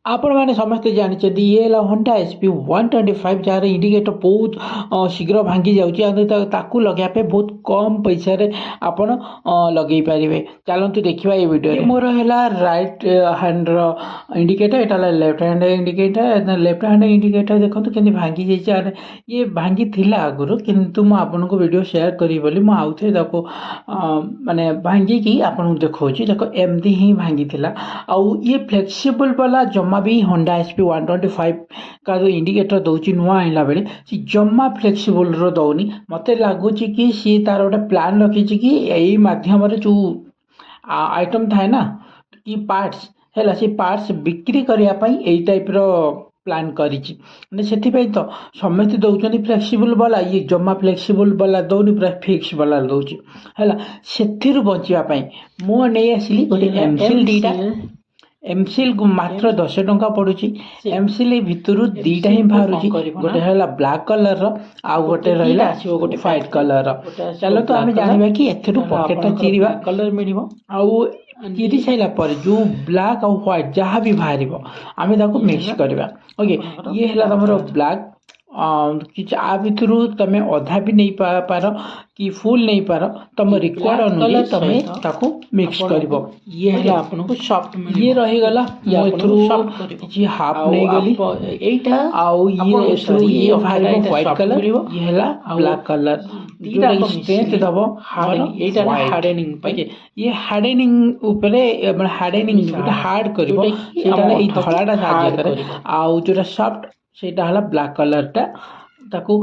ଆପଣମାନେ ସମସ୍ତେ ଜାଣିଛନ୍ତି, ଇଏ ହେଲା ହୋଣ୍ଡା SP 125, ଯାହାର ଇଣ୍ଡିକେଟର ବହୁତ ଶୀଘ୍ର ଭାଙ୍ଗି ଯାଉଛି ଆଉ ତାକୁ ଲଗାଇବା ପାଇଁ ବହୁତ କମ୍ ପଇସାରେ ଆପଣ ଲଗେଇ ପାରିବେ। ଚାଲନ୍ତୁ ଦେଖିବା ଏଇ ଭିଡ଼ିଓରେ। ମୋର ହେଲା ରାଇଟ୍ ହ୍ୟାଣ୍ଡର ଇଣ୍ଡିକେଟର, ଏଇଟା ହେଲା left hand indicator. Left hand indicator ଦେଖନ୍ତୁ କେମିତି ଭାଙ୍ଗି ଯାଇଛି। ଆରେ, ଇଏ ଭାଙ୍ଗିଥିଲା ଆଗରୁ, କିନ୍ତୁ ମୁଁ ଆପଣଙ୍କୁ ଭିଡ଼ିଓ ସେୟାର କରିବି ବୋଲି ମୁଁ ଆଉଥରେ ତାକୁ ମାନେ ଭାଙ୍ଗିକି ଆପଣଙ୍କୁ ଦେଖାଉଛି। ଦେଖ, ଏମିତି ହିଁ ଭାଙ୍ଗିଥିଲା। ଆଉ ଇଏ ଫ୍ଲେକ୍ସିବଲ୍ ବାଲା ଜମା ବି ହୋଣ୍ଡା SP 125 କା ଯେଉଁ ଇଣ୍ଡିକେଟର ଦେଉଛି ନୂଆ ଆଣିଲା ବେଳେ, ସେ ଜମା ଫ୍ଲେକ୍ସିବଲ୍ର ଦେଉନି। ମୋତେ ଲାଗୁଛି କି ସିଏ ତାର ଗୋଟେ ପ୍ଲାନ୍ ରଖିଛି କି ଏଇ ମାଧ୍ୟମରେ ଯେଉଁ ଆଇଟମ୍ ଥାଏ ନା କି ପାର୍ଟସ୍ ହେଲା, ସେ ପାର୍ଟସ୍ ବିକ୍ରି କରିବା ପାଇଁ ଏଇ ଟାଇପ୍ର ପ୍ଲାନ୍ କରିଛି। ମାନେ ସେଥିପାଇଁ ତ ସମସ୍ତେ ଦେଉଛନ୍ତି ଫ୍ଲେକ୍ସିବଲ୍ ବାଲା, ଇଏ ଜମା ଫ୍ଲେକ୍ସିବଲ୍ ବାଲା ଦେଉନି, ପୁରା ଫିକ୍ସ ବାଲା ଦେଉଛି। ହେଲା, ସେଥିରୁ ବଞ୍ଚିବା ପାଇଁ ମୁଁ ନେଇ ଆସିଲି ଗୋଟେ ଏମସିଲ୍ ଦୁଇଟା। ଏମସିଲ୍ ମାତ୍ର 10 ଟଙ୍କା ପଡ଼ୁଛି। ଏମସିଲ୍ ଭିତରୁ ଦୁଇଟା ହିଁ ବାହାରୁଛି, ଗୋଟେ ହେଲା ବ୍ଲାକ୍ କଲର୍ର ଆଉ ଗୋଟେ ରହିଲା ଆସିବ ଗୋଟେ ହ୍ୱାଇଟ୍ କଲର୍ର। ଚାଲନ୍ତୁ ଆମେ ଜାଣିବା କି ଏଥିରୁ ପକେଟଟା ଚିରିବା କଲର୍ ମିଳିବ। ଆଉ ଚିରି ସାରିଲା ପରେ ଯେଉଁ ବ୍ଲାକ୍ ଆଉ ହ୍ୱାଇଟ୍ ଯାହା ବି ବାହାରିବ, ଆମେ ତାକୁ ମିକ୍ସ କରିବା। ଓକେ, ଇଏ ହେଲା ତମର ବ୍ଲାକ୍। କିଛି ଆ ଭିତରୁ ତମେ ଅଧା ବି ନେଇପାର କି ଫୁଲ୍ ନେଇପାର, ତମ ରିକ୍ୱାୟାର୍ଡ ଅନୁଯାୟୀ ତମେ ତାକୁ ମିକ୍ସ କରିବ। ଇଏ ହେଲା ଆପଣଙ୍କୁ ସଫ୍ଟ। ଇଏ ରହିଗଲା, ମୁଁ ଏଥିରୁ କିଛି ହାଫ୍ ନେଇଗଲି। ଏଇଟା ଆଉ ଇଏ ଏଥିରୁ ଇଏ ବାହାରିବ ହ୍ୱାଇଟ୍ କଲର୍, ଇଏ ହେଲା ବ୍ଲାକ୍ କଲର୍, ଯୋଉଟା ଷ୍ଟ୍ରେନ୍ଥ ଦବ। ଏଇଟା ହାର୍ଡେନିଂ ପାଇଁ। ଇଏ ହାର୍ଡେନିଂ ଉପରେ, ମାନେ ହାର୍ଡେନିଂ ଯୋଉଟା ହାର୍ଡ କରିବ, ସେଇଟା ହେଲା ଏଇ ଧଳାଟା ସାହାଯ୍ୟ କରେ। ଆଉ ଯୋଉଟା ସଫ୍ଟ, ସେଇଟା ହେଲା ବ୍ଲାକ୍ କଲର୍ଟା। ତାକୁ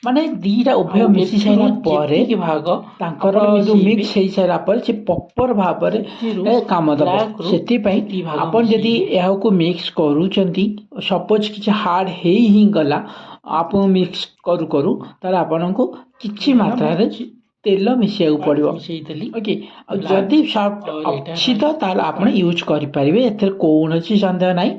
ମାନେ ଦୁଇଟା ଉଭୟ ମିଶି ସାରିଲା ପରେ ଭାଗ ତାଙ୍କର ଯୋଉ ମିକ୍ସ ହେଇସାରିଲା ପରେ ସେ ପ୍ରପର ଭାବରେ କାମ ଦେବ। ସେଥିପାଇଁ ଆପଣ ଯଦି ଏହାକୁ ମିକ୍ସ କରୁଛନ୍ତି, ସପୋଜ କିଛି ହାର୍ଡ ହେଇ ହିଁ ଗଲା ଆପଣ ମିକ୍ସ କରୁ କରୁ, ତାହେଲେ ଆପଣଙ୍କୁ କିଛି ମାତ୍ରାରେ ତେଲ ମିଶିବାକୁ ପଡ଼ିବ। ମିଶେଇଦେଲି। ଓକେ, ଆଉ ଯଦି ସଫ୍ଟ ଅଛି ତ ତାହେଲେ ଆପଣ ୟୁଜ୍ କରିପାରିବେ, ଏଥିରେ କୌଣସି ସନ୍ଦେହ ନାହିଁ।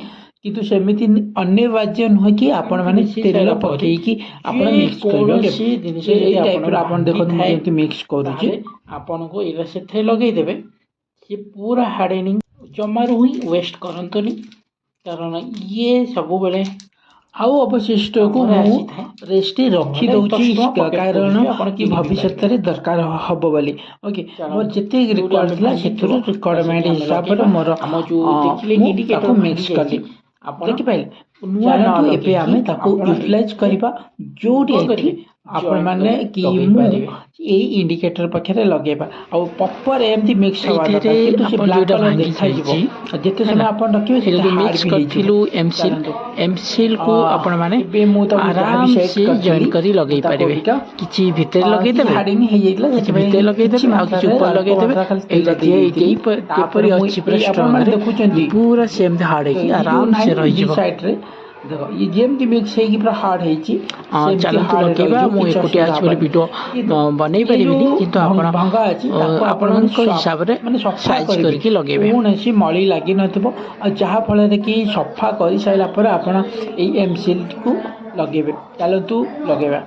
କିନ୍ତୁ ସେମିତି ଅନିବାର୍ଯ୍ୟ ନୁହେଁ କି ଆପଣମାନେ ତେଲ ପକେଇକି ଆପଣ ମିକ୍ସ କରିବେ। ଜିନିଷ ଏଇ ଟାଇପ୍ର ଆପଣ ଦେଖନ୍ତୁ, ମୁଁ ଯେମିତି ମିକ୍ସ କରୁଛି। ଆପଣଙ୍କୁ ଏଇଟା ସେଥିରେ ଲଗେଇଦେବେ, ସିଏ ପୁରା ହାର୍ଡେନିଂ। ଜମାରୁ ହିଁ ୱେଷ୍ଟ କରନ୍ତୁନି, କାରଣ ଇଏ ସବୁବେଳେ ଆଉ ଅବଶିଷ୍ଟକୁ ମୁଁ ରେଷ୍ଟ ରଖିଦେଉଛି, କାରଣ କି ଭବିଷ୍ୟତରେ ଦରକାର ହବ ବୋଲି। ଓକେ, ମୋର ଯେତିକି ରିକ୍ୱାୟାର୍ଡ ଥିଲା, ସେଥିରୁ ରିକ୍ୱାରମେଣ୍ଟ ହିସାବରେ ମୋର ଆମ ଯୋଉ ଦେଖିଲେ ମୁଁ ତାକୁ ମିକ୍ସ କଲି। ଆପଣ ଦେଖିପାରିଲେ? ଚାଲନ୍ତୁ, ଏବେ ଆମେ ତାକୁ ୟୁଟିଲାଇଜ୍ କରିବା। ଯୋଉଠି ଏଠି ଆପଣମାନେ କି ମୁଁ ଏଇ ଇଣ୍ଡିକେଟର ପାଖରେ ଲଗେଇବା ଆଉ ପ୍ରପର ଏମିତି ମିକ୍ସ ହେବା ଦରକାର, କିନ୍ତୁ ସେ ବ୍ଲାକ୍ କଲର୍ ଦେଖାଯିବ। ଯେତେ ସମୟ ଆପଣ ରଖିବେ, ସେତେ ମିକ୍ସ କରିଥିଲୁ ଏମସିଲ୍, ଏମସିଲ୍କୁ ଆପଣମାନେ ଏବେ ମୁଁ ତାକୁ ଆରାମସେ ଜଏନ୍ କରି ଲଗେଇ ପାରିବେ। କିଛି ଭିତରେ ଲଗେଇଦେବେ, ହାର୍ଡେନିଂ ହେଇଯାଇଥିଲା। କିଛି ଭିତରେ ଲଗେଇଦେବେ ଆଉ କିଛି ଉପରେ ଲଗେଇଦେବେ। ଏଇଟା ଯେପରି ଅଛି ପୁରା ଷ୍ଟ୍ରଙ୍ଗରେ ଦେଖୁଛନ୍ତି, ପୁରା ସେମିତି ହାର୍ଡ ହେଇକି ଆରାମସେ ରହିଯିବ। ସାଇଡ୍ରେ ଦେଖ, ଇଏ ଯେମିତି ମିକ୍ସ ହେଇକି ପୁରା ହାର୍ଡ ହେଇଛି। ଚାଲନ୍ତୁ ଲଗେଇବା। ମୁଁ ଏକୁଟିଆ ଅଛି ବୋଲି ଭିଡ଼ିଓ ବନେଇ ପାରିବିନି, କିନ୍ତୁ ଆପଣ ଭଙ୍ଗା ଅଛି, ତାକୁ ଆପଣଙ୍କ ହିସାବରେ ମାନେ ସଫା ସାଇଜ୍ କରିକି ଲଗେଇବେ। କୌଣସି ମଳି ଲାଗିନଥିବ। ଆଉ ଯାହାଫଳରେ କି ସଫା କରିସାରିଲା ପରେ ଆପଣ ଏଇ ଏମସିଲ୍କୁ ଲଗେଇବେ। ଚାଲନ୍ତୁ ଲଗେଇବା।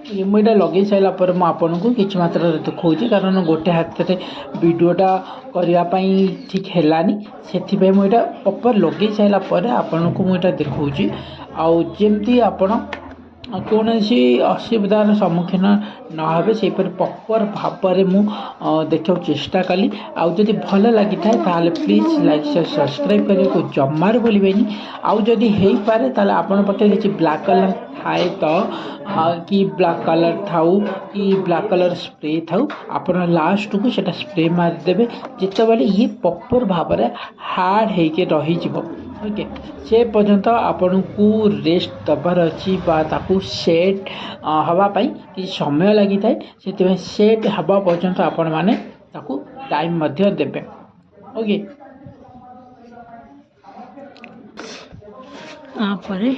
ମୁଁ ଏଇଟା ଲଗେଇ ସାରିଲା ପରେ ମୁଁ ଆପଣଙ୍କୁ କିଛି ମାତ୍ରାରେ ଦେଖାଉଛି, କାରଣ ଗୋଟେ ହାତରେ ଭିଡ଼ିଓଟା କରିବା ପାଇଁ ଠିକ୍ ହେଲାନି। ସେଥିପାଇଁ ମୁଁ ଏଇଟା ପ୍ରପର୍ ଲଗେଇ ସାରିଲା ପରେ ଆପଣଙ୍କୁ ମୁଁ ଏଇଟା ଦେଖାଉଛି। ଆଉ ଯେମିତି ଆପଣ କୌଣସି ଅସୁବିଧାର ସମ୍ମୁଖୀନ ନ ହେବେ, ସେହିପରି ପ୍ରପର୍ ଭାବରେ ମୁଁ ଦେଖିବାକୁ ଚେଷ୍ଟା କଲି। ଆଉ ଯଦି ଭଲ ଲାଗିଥାଏ, ତାହେଲେ ପ୍ଲିଜ୍ ଲାଇକ୍, ସେୟାର, ସବସ୍କ୍ରାଇବ୍ କରିବାକୁ ଜମାରୁ ଭୁଲିବେନି। ଆଉ ଯଦି ହେଇପାରେ, ତାହେଲେ ଆପଣଙ୍କ ପାଖରେ କିଛି ବ୍ଲାକ୍ କଲର୍ ଥାଏ ତ କି ବ୍ଲାକ୍ କଲର୍ ଥାଉ କି ବ୍ଲାକ୍ କଲର୍ ସ୍ପ୍ରେ ଥାଉ, ଆପଣ ଲାଷ୍ଟକୁ ସେଇଟା ସ୍ପ୍ରେ ମାରିଦେବେ, ଯେତେବେଳେ ଇଏ ପ୍ରପର୍ ଭାବରେ ହାର୍ଡ଼ ହେଇକି ରହିଯିବ। ଓକେ, ସେ ପର୍ଯ୍ୟନ୍ତ ଆପଣଙ୍କୁ ରେଷ୍ଟ ଦେବାର ଅଛି ବା ତାକୁ ସେଟ୍ ହେବା ପାଇଁ କିଛି ସମୟ ଲାଗିଥାଏ। ସେଥିପାଇଁ ସେଟ୍ ହେବା ପର୍ଯ୍ୟନ୍ତ ଆପଣମାନେ ତାକୁ ଟାଇମ୍ ମଧ୍ୟ ଦେବେ। ଓକେ। ତାପରେ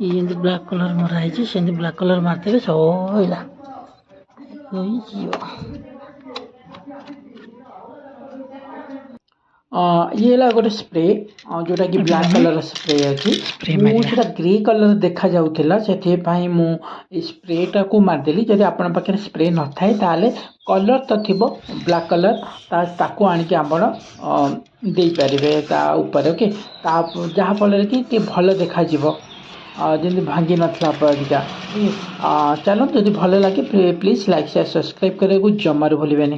ଇଏ ଯେମିତି ବ୍ଲାକ୍ କଲର୍ ମରା ହେଇଛି, ସେମିତି ବ୍ଲାକ୍ କଲର୍ ମାରିଦେବେ, ସଇଲା, ହୋଇଯିବ। ଇଏ ହେଲା ଗୋଟେ ସ୍ପ୍ରେ, ଯେଉଁଟାକି ବ୍ଲାକ୍ କଲର୍ ସ୍ପ୍ରେ ଅଛି। ସ୍ପ୍ରେ ମୁଁ ମାରିବା। ସେଟା ଗ୍ରେ କଲର୍ ଦେଖାଯାଉଥିଲା, ସେଥିପାଇଁ ମୁଁ ଏଇ ସ୍ପ୍ରେଟାକୁ ମାରିଦେଲି। ଯଦି ଆପଣଙ୍କ ପାଖରେ ସ୍ପ୍ରେ ନଥାଏ, ତାହେଲେ କଲର୍ ତ ଥିବ, ବ୍ଲାକ୍ କଲର୍, ତାକୁ ଆଣିକି ଆପଣ ଦେଇପାରିବେ ତା ଉପରେ, ଓକେ। ତା ଯାହାଫଳରେ କି ଟିକେ ଭଲ ଦେଖାଯିବ, ଯେମିତି ଭାଙ୍ଗି ନଥିଲା ପରିକା। ଚାଲନ୍ତୁ, ଯଦି ଭଲ ଲାଗେ, ପ୍ଲିଜ୍ ଲାଇକ୍, ସେୟାର, ସବସ୍କ୍ରାଇବ୍ କରିବାକୁ ଜମାରୁ ଭୁଲିବେନି।